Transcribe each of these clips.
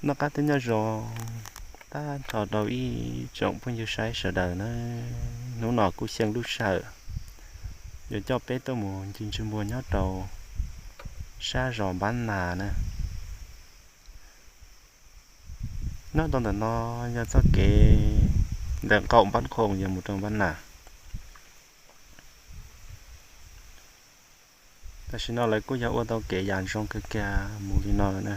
Noj qab teb nyob zoo tag nrho rau ib tsoom phooj ywg saib sawv daws na. Hnub no kuj xyeej lub sij hawm yuav coj peb tuaj mus ncig ntsej muag nyob rau sab zos Npab Nas na. Nyob rau ntawm no yog txoj kev ntawm qaum Npab Khoom yuav mus rau Npab Nas. Tam sim no lawv kuj yog ua tau kev yam zoo kawg kiag mus li no lawm na.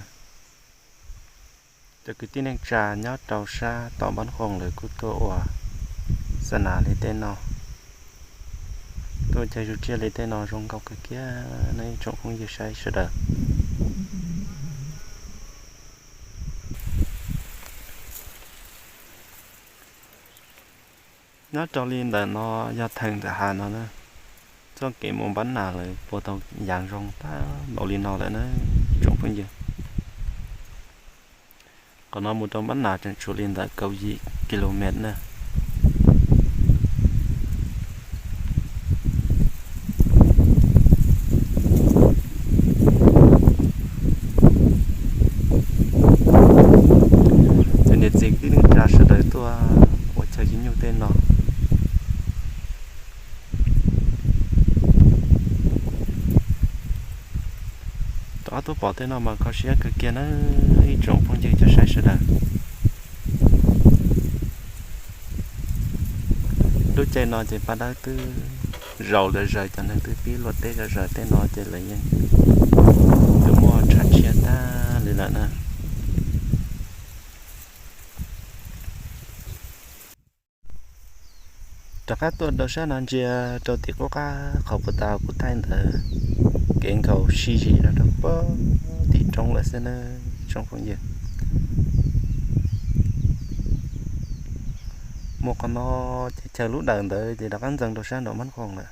Cov kwv tij neej tsa nyob rau sab tom Npab Khoom lawv kuj tuaj ua xa nas li tej no, tuaj chaw zug tsiaj li tej no zoo nkauj kawg kiag na ib tsoom phooj ywg saib sawv daws. Nyob rau li ntawm no yog theem ntawm hav no na, txoj kev mus Npab Nas lawv puas tau yam zoo tag npaum li no lawm na tsoom phooj ywg. Qhov no mus rau Npab Nas tseem tshuav li ntawm kaum yim kilomev na. Ces niam txiv kwv tij neej tsa sawv daws tuaj ua chaw zig nyuj tej no. Rov qab tuaj pom tej no mas kho siab kawg kiag na ib tsoom phooj ywg cov saib sawv daws. Lub caij no ces paj dawb twb zaum lawm zawg, cov neeg twb pib luaj teb zom zaws, tej no ces lawv yeej tus muaj tshav ntshiab tag li lawm na. Rov qab tuaj rau sab no ntsia rau tim qub qab qhov puag ta kuv thaij ntawd, kev nkaus sib zis rau rau pem tim roob lawm xwb na tsoom phooj ywg. Mus qhov no ces chaw lub dawm ntawd ces rov qab ntxeev rau sab nraum Mab Khoom lawm.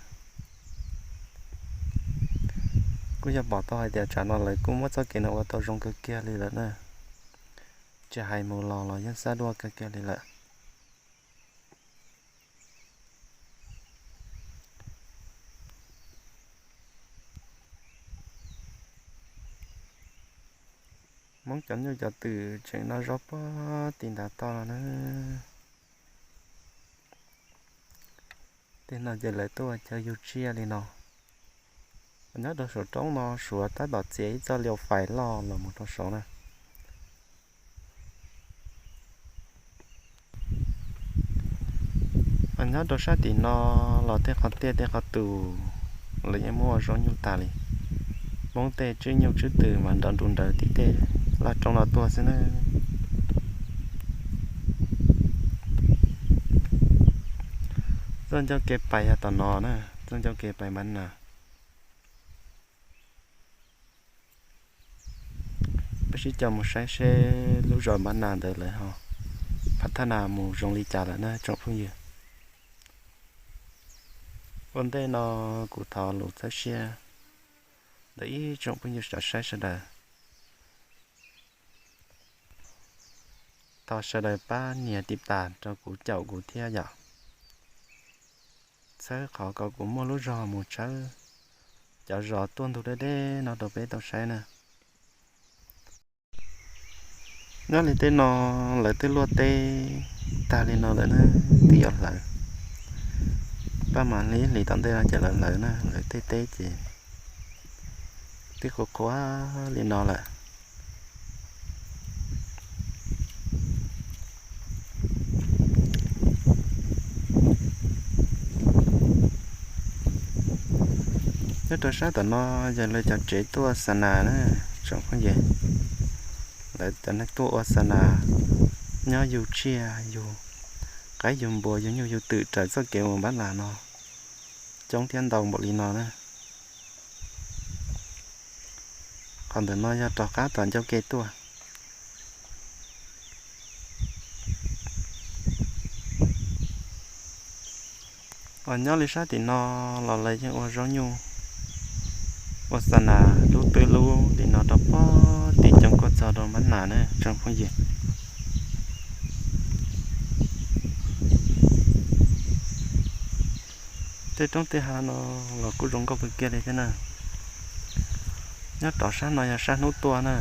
Kuj yog pom tau hais tias tsam no lawv kuj muab txoj kev no ua tau zoo kawg kiag li lawm na. Tsis hais mus los los yeej xab duaj kawg kiag li lawm. Hmoob cov nyuj cov twm tseem noj zaub puag tim ntav toj no na. Tej no ces lawv tuaj ua chaw yug tsiaj li no. Nyob rau saum roob no suav tab tom txiav ib txoj liu fais loj los mus rau saud na. Nyob rau sab tim no los tej qhov tiaj tej qhov tus lawv yeej muaj ua zaub nyuj tas li. Hmoob tej tswb nyuj tswb twm mas nrov nrus nrawv tim tej laj roob no tuaj xwb na. Txoj ncauj ke pais yog tom no na, txoj ncauj ke pais Mab Nas. Peb sib coj mus saib seb lub zos Mab Nas ntawd lawv ho phav thaj nas mus zoo li cas lawm na tsoom phooj ywg. Ua ntej no kuv thov lus txhawb siab ntawm ib tsoom phooj ywg cov saib sawv daws. Thov sawv daws pab nias tiv tas rau kuv caum kuv thiab yom. Txhawb qhov kom kuv muaj lub zog mus tshawb cov zos tuaj ntug deb deb no rau peb tau saib na. Nyob li tej no lawv twb luaj teb tag li no lawm na, twb yuav hlawv. Paj mas li hlis tom ntej no ces lawv hlawv na, lawv tej teb ces twb qhuav qhuav li no lawm. Nyob rau sab tom no yog lawv cov tsev tuaj xa nas na tsoom phooj ywg. Lawv cov neeg tuaj ua xa nas nyob yug tsiaj yug qaib yug npua yug nyuj yug twm raws txoj kev mus Npab Nas no coob thiab ntau npaum li no na. Qhov ntawm no yog rov qab tom ncauj ke tuaj. Uas nyob li sab tim no los lawv yeej ua zaub nyuj ua xa nas lub twb lub li no rau pem tim coob kuj txog rau Npab Nas na tsoom phooj ywg. Tej roob tej hav no los kuj zoo nkauj kawg kiag li thiab na. Nyob rau sab no yog sab hnub tuaj na.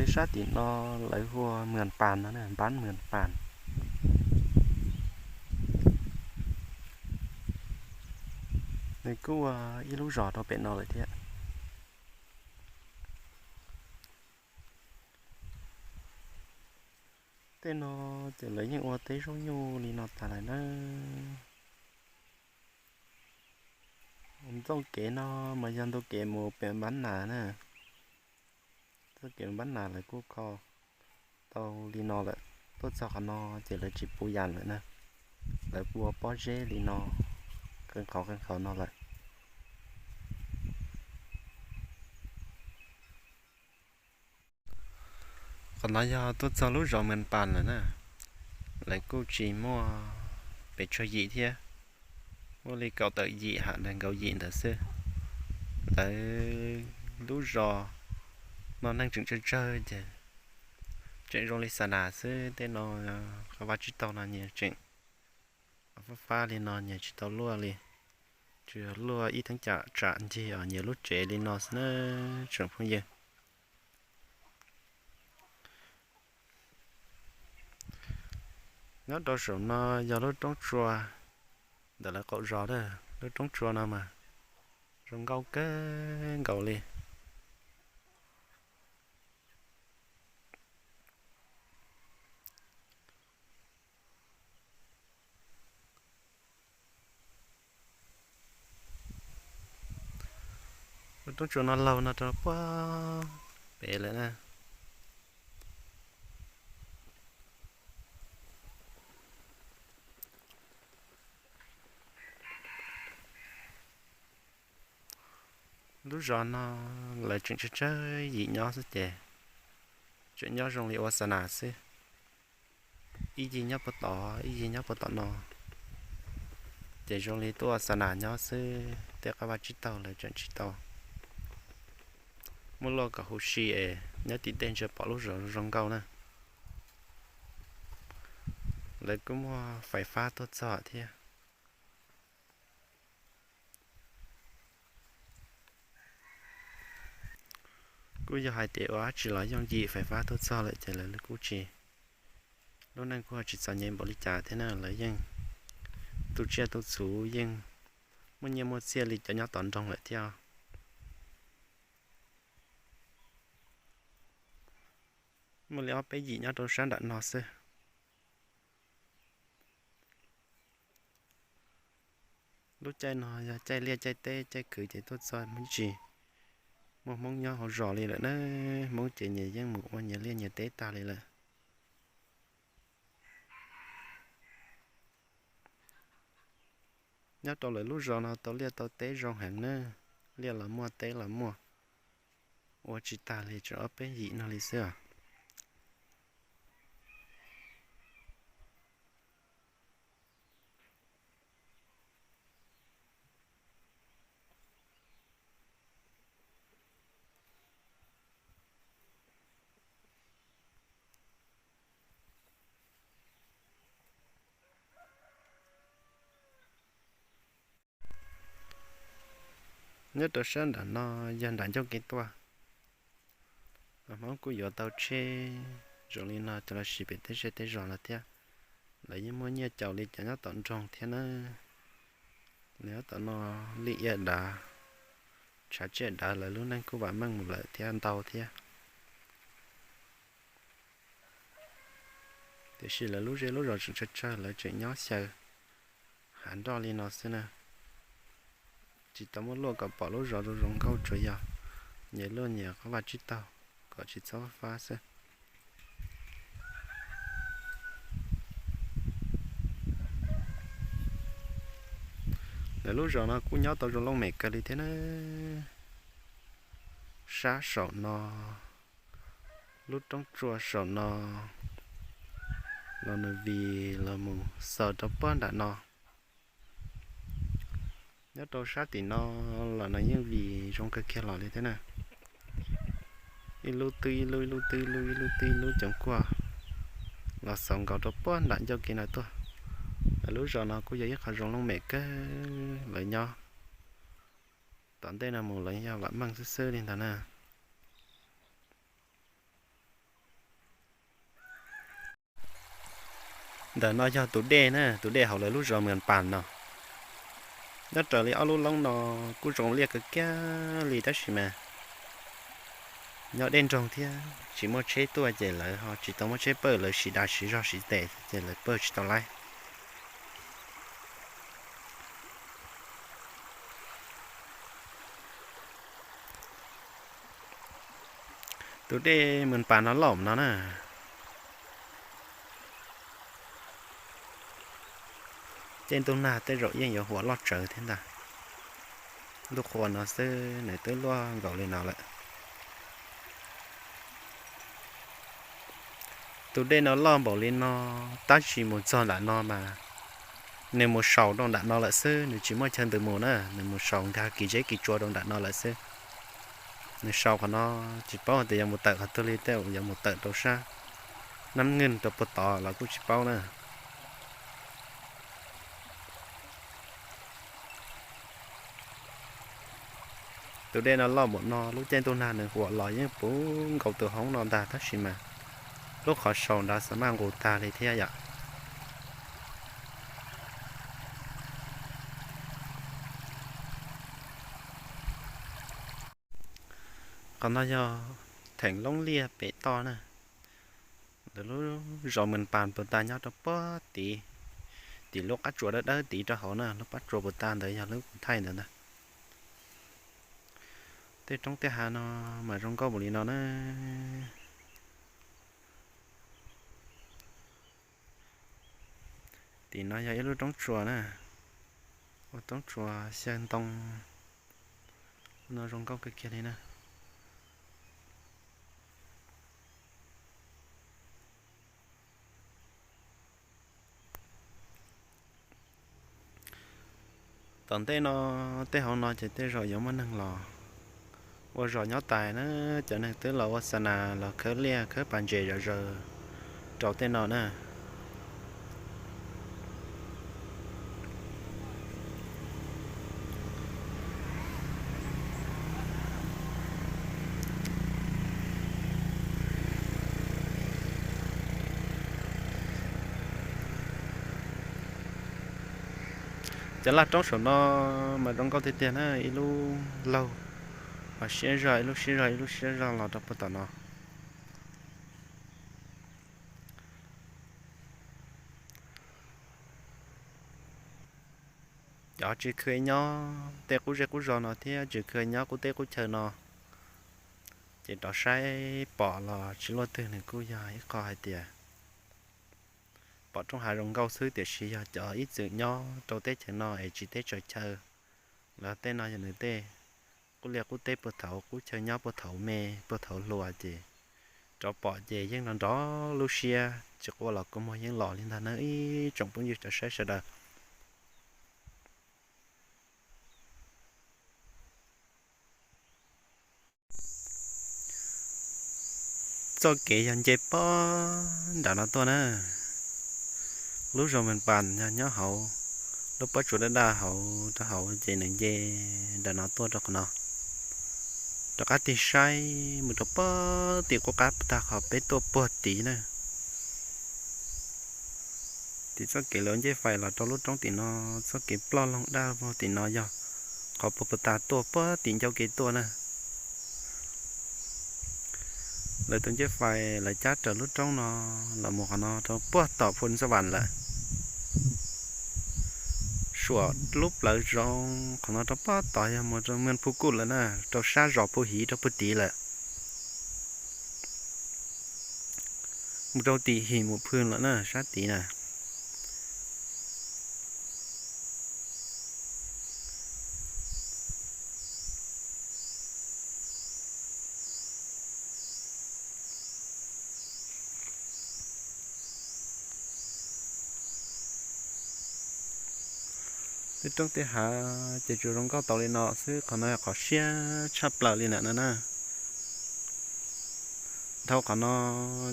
Sab tim no lawv hu ua Mws Pas no, Npab Mws Pas. Nws kuj ua ib lub zos rau pem no lawm thiab. Tej no ces lawv yeej ua teb zaub nyuj li no tas lawm na. Ntxoj kev no mas yog ntug kev mus pem Npab Nas na. Ntxoj kev Npab Nas lawv kuj kho tau li no lawm, tuaj txog qhov no ces lawv tsis puv yas lawm na. Lawv kuj ua pob zeb li no, qee qhov qee qhov no lawm. Qhov no yog tuaj txog lub zos Mws Pas lawm na. Lawv kuj tsis muaj pes tsawg yim thiab, muaj li kaum tawm yim ham nees nkaum yim ntawd xwb. Lawv lub zos no neeg tseem tsawg tsawg ces tseem zoo li xa nas xwb. Tej no qhov vaj tsib taug no nyias tseem fab fab li no, nyias tsis tau luaj li, tsuas yog luaj ib theeb cam tsam ncig os, nyias lub tsev li no xwb na tsoom phooj ywg. Nyob rau saum no yog lub roob tsua ntawm lawv qaum zos. Lub roob tsua no mas zoo nkauj kawg nkaus li. Lub roob tsua no laug no rau puag pem lawm na. Lub zos no lawv tseem tsawg tsawg yim nyob xwb ces tseem nyob zoo li ua xa nas xwb. Ib yig nyob puag tod, ib yig nyob puag tom no, ces zoo li tuaj ua xa nas nyob xwb. Tej qab vaj tsib taug lawv tseem tsis tau muab luaj kom huv si es nyob tim tej ntshe pom lub zos zoo nkauj na. Lawv kuj muaj fais fab tuaj txog thiab. Kuj yog hais tias ua dab tsi los yooj yim fais fab tuaj txog lawm ces lawv kuj tsis, lub neej kuj tsis txom nyem npaum li cas thiab na. Lawv yeej tu tsiaj tu txhuv, yeej muaj nyiaj muaj txiaj li cov nyob tom nroog lawm thiab. Muaj li ob peb yim nyob rau sab nram no xwb. Lub caij no yog caij liaj caij teb caij khwv ces tuaj txog mus tsis muaj Hmoob nyob hauv zos li lawm na. Hmoob ces nyias yeej mus ua nyias liaj nyias teb tag li lawm. Nyob rau lawv lub zos no tau liaj tau teb zoo heev na, liaj los muaj teb los muaj, ua tsis tag li, tseem ob peb yim no li xwb os. Nyob rau sab nram no yog nram ncauj kev tuaj. Hmoob kuj yuav tau tsheb zoo li no coj los siv pem tej zej tej zos los thiab. Lawv yeej muaj nyiaj caum li cov nyob tom nroog thiab na. Nyob tom no lij ia dav, tshav tsiaj dav, lawv lub neej kuj vam meej mus lawm thiab ntau thiab. Tiam sis lawv lub zej lub zos tseem tsawg tsawg, lawv tseem nyob xyaw hav nroj li no xwb na. Tsis tau muab luaj kom pom lub zos zoo zoo nkauj, tsuas yog nyias luaj nyias qhov vaj tsib taug kom tsis txhob fab xwb. Lawv lub zos no kuj nyob tau zoo looj mem kawg li thiab na. Sab saum no, lub roob tsua saum no, los nws vim los mus xaus rau puag nram no. Nyob rau sab tim no los nws yeej vim zoo kawg kiag los li thiab na. Ib lub twb ib lub, ib lub twb ib lub, ib lub twb ib lub, coov kuag los xaus nkaus rau puag nram ncauj kev no tuaj. Lawv lub zos no kuj yog ib qho zoo looj mem kawg lawv nyob. Tom ntej no mus lawv yog vam meej xwb xwb li ntawd na. Ntawm no yog tus dej na, tus dej hauv lawv lub zos Mws Pas no. Nyob raws li ob lub loob no kuj zoo liaj kawg kiag li tab sis mas nyob deb nroog thiab tsis muaj tsheb tuaj ces lawv ho tsis tau muaj tsheb pawj, lawv siv dav siv zog siv tes ces lawv pawj tsis tau laib. Tus dej Mws Pas no loj no na. Caij ntuj nag tej zaum yeej yuav huam loj tsawv thiab ntag. Ntuj qhua no xwb nws twb luaj nkaus li no lawm. Tus dej no loj npaum li no, tab sis mus txog nram no mas nws mus saum rau nram no lawm xwb, nws tsis muaj chaw ntws mus na, nws mus saum nkag kis zeb kis tsua rau nram no lawm xwb. Nws saum qhov no tsis paub tias yuav mus tawm qhov twg li, tej zaum yuav mus tawm rau sab Nab Nwj rau puag tod los kuj tsis paub na. Tus dej no loj npaum no, lub caij ntuj nag nws huam los yeej puv nkaus tus hoob no ntag tab sis mas lub qhov saum nrad xav maj nqus tag li thiab yom. Qhov no yog theem Loob Liaj pem toj na. Lawv lub zos Mws Pas puag ta nyob rau puag tid, tim lub qab tsuas dawb dawb tid rau hauv na, lub qab tsuas puag ta ntawd yog lub kuv thaij ntawd ntag. Tej roob tej hav no mas zoo nkauj npaum li no na. Tim no yog ib lub roob tsuas na, ua roob tsuas xyaw ntoo, no zoo nkauj kawg kiag li na. Tom ntej no tej hauv no ces tej zaum yuav muaj neeg los ua zos nyob tais na, cov neeg twb los ua xa nas los khawb liaj khawb pas ntses zom zaws rau tej no na. Cov laj roob saum no mas zoo nkauj tiag tiag na, ib lub laug ho siab zog, ib lub siab zog, ib lub siab zog los rau puag tom no. Cov tsis khw nyob tej qub zej qub zos no thiab tsis khw nyob qub teb qub chaw no, ces rov saib pom los tsis luaj twg nws kuj yog ib qho hais tias pom roob hav zoo nkauj xwb, tiam sis yog cov ib txwm nyob rau teb chaws no es tsis teb tsaws chaw, lawv tej no yog nws tej qub liaj qub teb puag thaum qub chaw nyob puag thaum me puag thaum hluas ces rov pom ces yeej nrov nrov lub siab, tsis quaj los kua muag yeej los li ntag na ib tsoom phooj ywg cov saib sawv daws. Txoj kev yog nce pob nram no tuaj na. Lub zos Mes Pas yog nyob hauv lub pob tsuas daj daj hauv rau hauv ces nws nce nram no tuaj rau qhov no. Rov qab tig saib mus rau pob tim qub qab tag qhov peb tuaj puag tid na. Tim txoj kev lawv ncej fais los rau lub roob tim no, txoj kev ploj loog daj vog tim no yog qhov puag puag ta tuaj puag tim ncauj kev tuaj na. Lawv tus ncej fais lawv cab raws lub roob no los mus qhov no rau puag tom Phu Ntxaj Vam lawm. Suam lub plawv zoov qhov no rau puag tod yog mus rau Mws Phu Kuj lawm na, rau sab zos Phu Hiv rau puag tid lawm. Mus rau tim Him Mus Phwj lawm na sab tid na. Tej roob tej hav ces tsuas zoo nkauj tau li no xwb, qhov no yog qhov siab tshaj plaws li ntawm no na. Dhau qhov no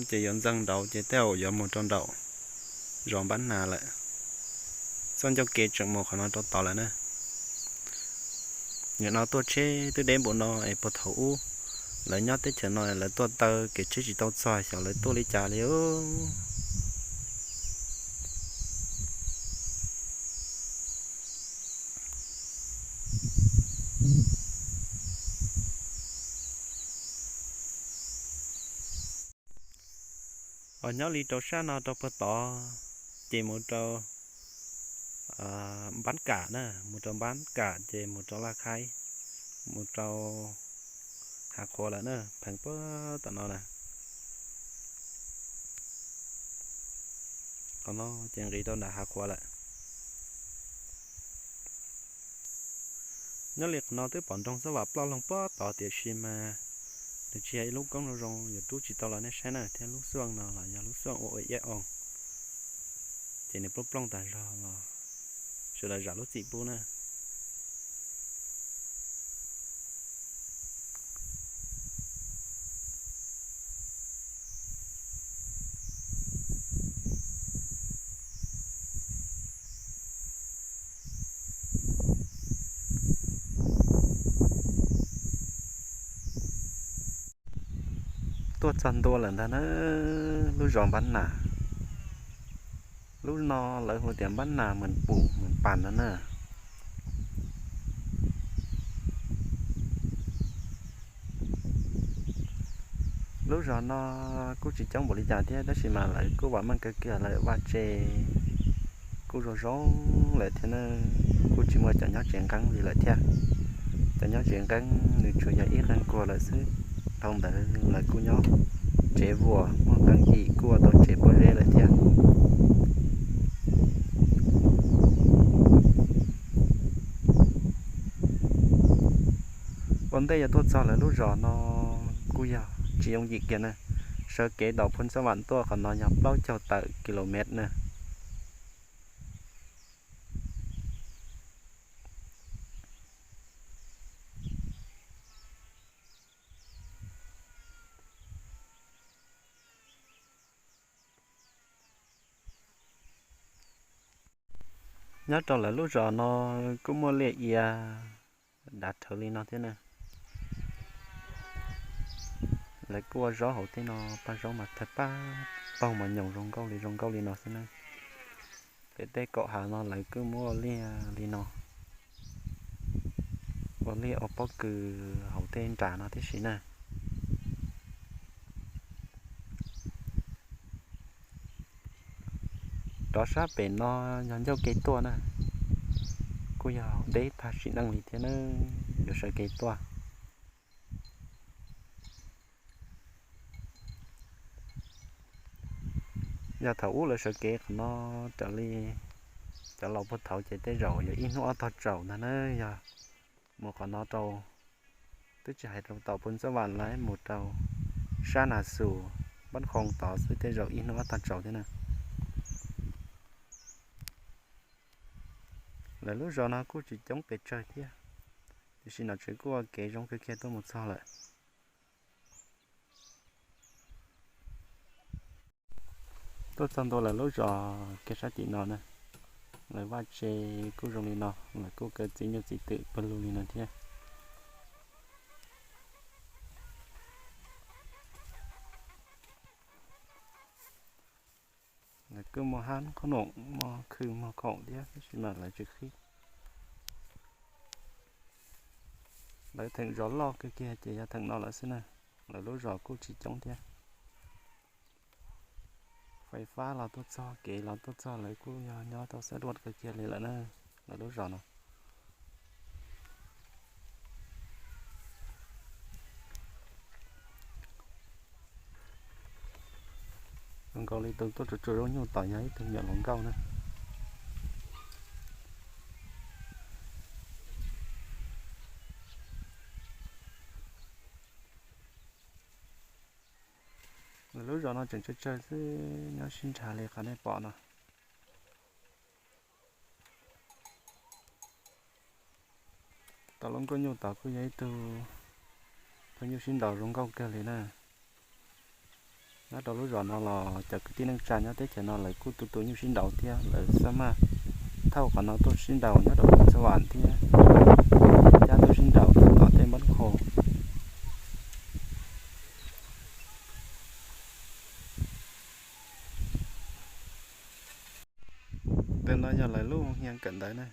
ces yuav ntxeev nraud ces tej zaum yuav mus rau nraum zos Npab Nas lawm. Txoj ncauj kev tseem mus qhov no rau tod lawm na. Nim no tuaj tsheb twb deb npaum no es puag thaum ub lawv nyob teb chaws no lawv tuaj taw kev tsheb tsis tau txog xyov lawv tuaj li cas li. Os, nyob li rau sab no rau puag tod, ces mus rau Npab Kam na, mus rau Npab Kam ces mus rau Laj Khaib, mus rau Hav Qhuav lawm na, pheej puag tom no na. Qhov no ces nqis rau nram Hav Qhuav lawm. Nyob li qhov no twb pom nroog Xab Vam ploj loog puag tod tiam sis mas nws tsis yog ib lub koob zoo zoo yuav rub tsis tau los nej saib na, thiab lub xuaj no los yog lub xuaj ua ua iab oo, ces nws plooj plooj tas zog los sawv daws zam lub txim pub na. Tuaj txog ntua lawm ntag na, lub zos Npab Nas. Lub no lawv hu tias Npab Nas Mws Pum Mws Pas no na. Lub zos no kuj tsis coob npaum li cas thiab tab sis mas lawv kuj vam meej kawg kiag, lawv vaj tse kuj zoo zoo lawm thiab na, kuj tsis muaj cov nyob tsev nqeeb li lawm thiab. Cov nyob tsev nqeeb nws tsuas yog ib qee nkuag lawm xwb, dhau ntawd lawv kuj nyob tsev vuas muaj qee yim kuj ua tau tsev pob zeb lawm thiab. Ua ntej yuav tuaj txog lawv lub zos no kuj yog tsis yooj yim kiag na, sawv kev tom Phu Xab Vam tuaj qhov no yog plaub caug tawm kilomev na. Nyob rau lawv lub zos no kuj muaj liaj ia dav rhawv li no thiab na. Lawv kuj ua zaub hauv tej no, paj zaub mas thawj paj paug mas nyoos zoo nkauj li zoo nkauj li no xwb na. Pem tej kaum hav no lawv kuj muaj ua liaj li no, ua liaj ua pob kws hauv tej nram no tib si na. Rov sab pem no yog ncauj kev tuaj na, kuj yog deb tag sim neej li thiab na, yuav sawv kev tuaj. Yog thaum ub lawv sawv kev qhov no raws li cov laus puag thaud ces tej zaum yuav ib hnub ob tog tsaus ntag na. Yog mus qhov no rau, twb tsis hais rau tom Phu Xab Vam lawm, mus rau sab Nas Xus, Npab Qhoo tod xwb tej zaum ib hnub ob tog tsaus thiab na. Lawv lub zos no kuj tsis coob pes tsawg thiab, tiam sis nom tswv kuj ua kev zoo kawg kiag tuaj mus txog lawm. Tuaj txog ntua lawv lub zos kiag sab tim no na, lawv vaj tse kuj zoo li no, lawv kuj kaw txiv nyuj txiv twm pawg lug li no thiab. Lawv kuj muaj hab khoom noom, muaj khw muag khoom thiab tab sis mas lawv tsis qhib. Lawv theem zos loj kawg kiag ces yog theem no lawm xwb na. Lawv lub zos kuj tsis coob thiab. Fais fab los tuaj txog, kev los tuaj txog, lawv kuj yog nyob tau xab luaj kawg kiag li lawm na, lawv lub zos no. Zoo nkaus li tus tuaj tsuag tsuag zaub nyuj tod yog ib tug me nyuam hluas nkauj na. Lawv lub zos no tseem tsawg tsawg xwb, nyob sib nrhav li qhov nej pom no. Tus hluas nkauj nyuj tod kuj yog ib tug thauj nyuj sib nraus zoo nkauj kawg li na. Nyob rau lub zos no los cov kwv tij neej tsa nyob teb chaws no lawv kuj tu tu nyuj sib nraus thiab, lawv xab maj thauj qhov no tuaj sib nraus nyob rau Xab Vam thiab, cab tuaj sib nraus rau tom tej Npab Qhoo. Tus no yog lawv lub hia kawm ntawv na,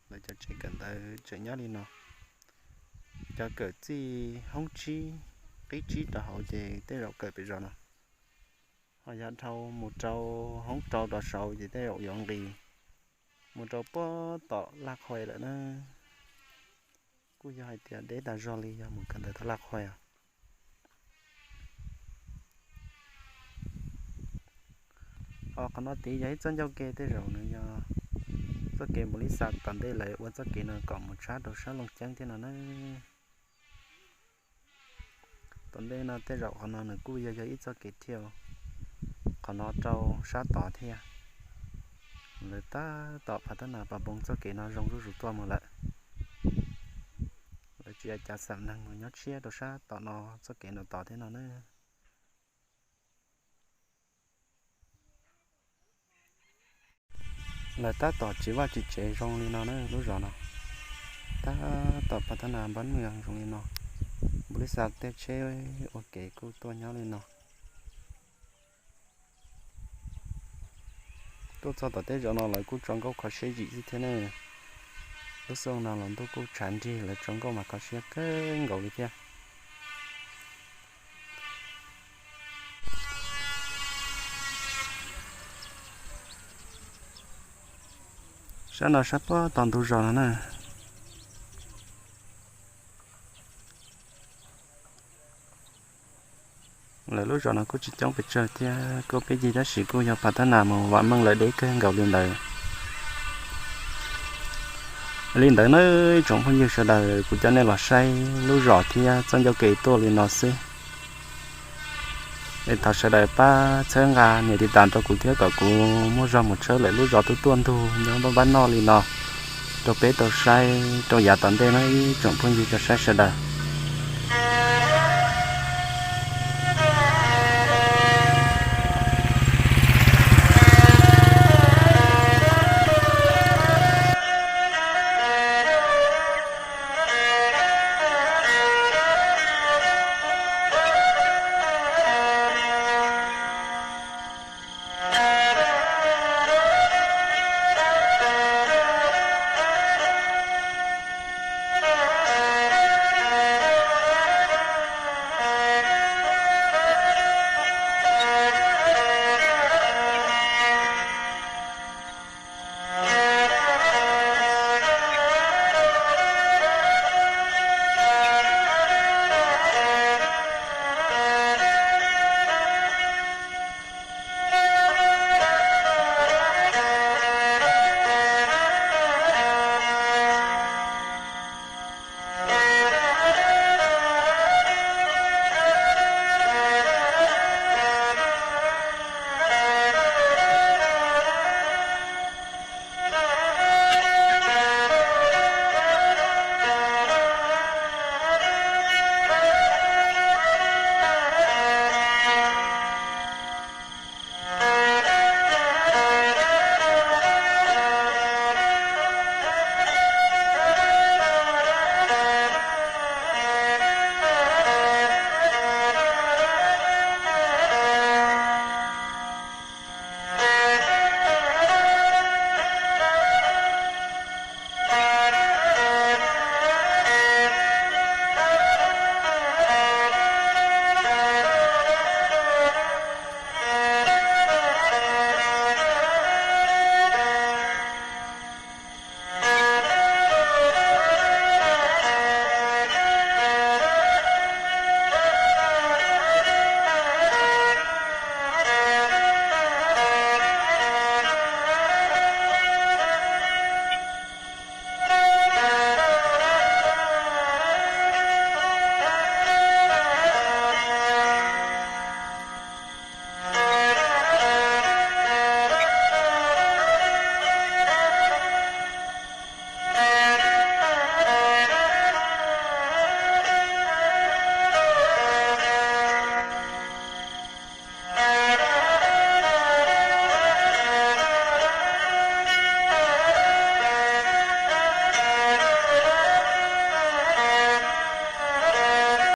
lawv cov tsev kawm ntawv tseem nyob li no. Cov kawm txij hoob tsib, qib tsib rau hauv ces tej zaum kawm pem zos no. Ho yog dhau mus rau hoob rau rau saud ces tej zaum yuav nqis mus rau puag tom Laj Qhua lawm na. Kuj yog hais tias deb tas zog li, yog mus kawm ntawm tom Laj Qhua os. Ho qhov no tid yog ib txoj ncauj ke, tej zaum nws yog txoj kev npaum li xav tom ntej lawv ua txoj kev no kom mus tshab rau sab Looj Ceeb thiab no na. Tom ntej no tej zaum qhov no nws kuj yog yog ib txoj kev thiaj, qhov no rau sab tod thiab. Lawv tab tom phav tab nas pas npoos txoj kev no zoo zuj zus tuaj mus lawm. Lawv tsis ua cav xam neeg mus nyob tshiab rau sab tom no txoj kev no tod thiab no na. Lawv tab tom tsis vaj tsis tsev zoo li no na lub zos no. Tab tom phav tab nas npab nws zoo li no. Npaum li xav tej tsheb ua kev kuj tuaj nyob li no. Tuaj txog tom tej zos no lawv kuj tso nkauj kho siab zim xwb thiab ne. Lub xyoo no los ntuj kuj tshav nrig, lawv tso nkauj mas kho siab kawg nkaus li thiab. Sab no sab puag tom ntug zos no na. Lawv lub zos no kuj tsis coob pes tsawg thiab, kuj peb cig tab sis kuj yog phav tab nas mus vam meej lawm deb kawg nkaus li ntawd. Li ntawd na, ib tsoom phooj ywg sawv daws, kuv coj nej los saib lub zos thiab txoj ncauj kev tuaj li no xwb. Es thov sawv daws pab txhawb nqa nias tiv tas rau kuv thiab kom kuv muaj zog mus tshawb lawm lub zos twb tuaj ntug nyob npab npab noj li no rau peb tau saib rau yav tom ntej na ib tsoom phooj ywg cov saib sawv daws.